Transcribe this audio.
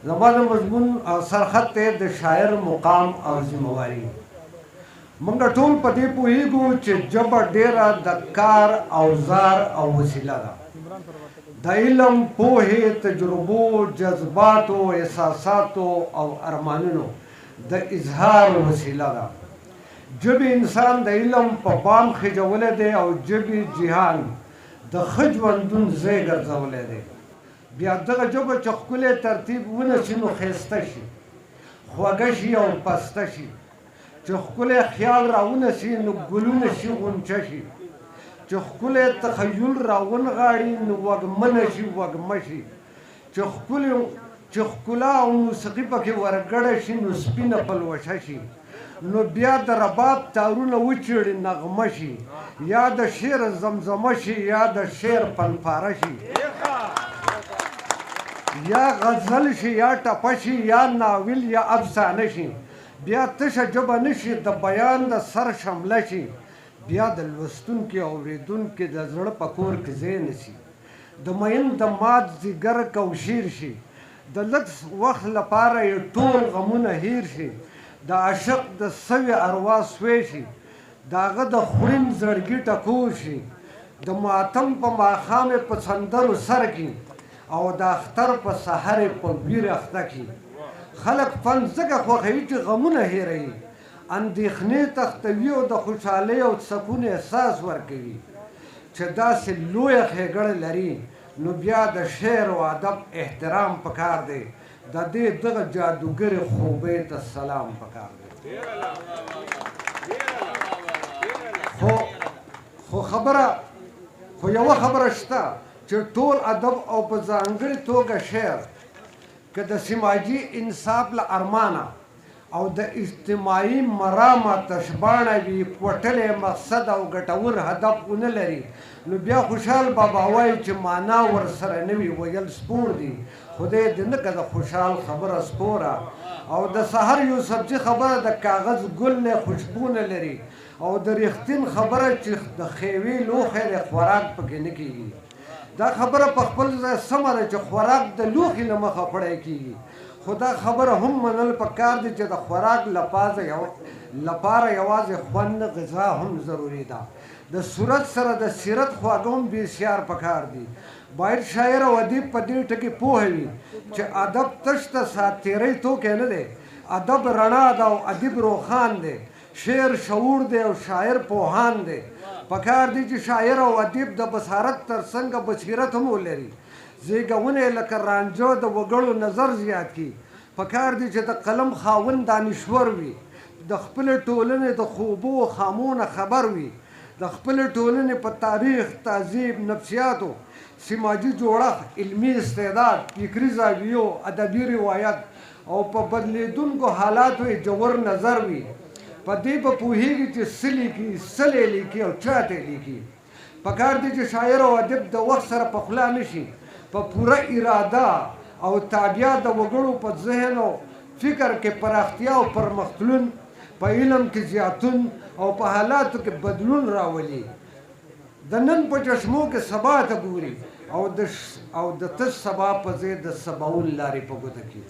زما د مضمون سرخط دی د شاعر مقام او ذمه واري. موږ ټول په دې پوهیږو چې ژبه ډېره د کار اوزار او وسیله ده. د علم، پوهې، تجربو، جذباتو، احساساتو او ارمانونو د اظهار وسیله ده. ژبې انسان د علم په بام خېژولی دی او ژبې جهان د ښه ژوندون ځای ګرځولی دی. بیا دغه ژبه چې ښکلی ترتیب ونه شي نو ښایسته شي، خوږه شي او پسته شي. چې ښکلی خیال راونه شي نو ګلونه شي، غونچه شي. چې ښکلی تخیل راونغاړي نو وږمنه شي، وږمه شي. چې ښکلا او موسیقي پکې ورګډه شي نو سپینه پلوشه شي. نو بیا د رباب تارونه وچیړي، نغمه شي، یا د شعر زمزمه شي، یا د شعر فنپاره شي، یا غزل شي، یا ټپه شي، یا ناول یا افسانه شي. بیا تشه ژبه نه شي، د بیان د سر شمله شي. بیا د لوستونکي او اورېدونکي د زړه په کور کې ځای نیسي، د مین د مات ځیګر کوشیر شي، د لږ وخت لپاره یې ټول غمونه هیر شي، د عاشق د سوې اروا سوی شي، د هغه د خوړین زړګي ټکور شي، د ماتم په ماښام یې په سندرو سر کړي او د اختر په سحر یې په ویر اخته کړي. خلک فن ځکه خوښوي چې غمونه هېروي، اندېښنې تښتوي او د خوشحالۍ او سکون احساس ورکوي. چې داسې لویه ښېګڼه لري نو بیا د شعر او ادب احترام پکار دی، د دې دغه جادوګرې خوبۍ ته سلام پکار دی. خو خو خبره خو یوه خبره شته چې ټول ادب او په ځانګړې توګه شعر که د سماجي انصاف له ارمانه او د اجتماعي مرامه تشباڼه وي، کوټلی مقصد او ګټور هدف ونه لري، نو بیا خوشحال بابا وایي چې معنا ورسره نه وي، ویل سپور دي. خدای دې نه که د خوشحال خبره سپوره او د سحر یوسفزي خبره د کاغذ ګل نه خوشبو نه لري، او د رښتین خبره چې د خیوې لوښی دی خوراک پکې نه کېږي. دا خبره په خپل ځای سمه ده چې خوراک د لوښي له مخه خوړی کېږي، خو دا خبره هم منل پکار دي چې د خوراک لپاره یوازې خوند، غذا هم ضروري ده. د صورت سره د سیرت خواږه هم بې سیار پکار دي. باید شاعر او ادیب په دې ټکي پوه وي چې ادب تش د ساعت تېرۍ توکی نه دی. ادب رڼا ده او ادیب روښان دی، شعر شعور دی او شاعر پوهان دی. پکار دی چې شاعر او ادیب د بصارت تر څنګه بصیرت هم ولري، زیږونه یې لکه رانجه د وګړو نظر زیات کړي. پکار دی چې د قلم خاوند دانشور وي، د خپلې ټولنې د خوبو او خامو نه خبر وي، د خپلې ټولنې په تاریخ، تهذیب، نفسیاتو، سماجي جوړښت، علمي استعداد، فکري زاویو، ادبي روایت او په بدلېدونکو حالاتو یې ژور نظر وي. په دې به پوهېږي چې څه لیکي، څه له لیکي او چاته لیکي. پکار دی چې شاعر او ادیب د وخت سره پخلا نه شي، په پوره اراده او تابیا د وګړو په ذهن او فکر کې پراختیا او پرمختلون، په علم کې زیاتون او په حالاتو کې بدلون راولي. د نن په چشمو کې سبا ته ګوري او د تش سبا په ځای د سباون لارې په ګوته کړي.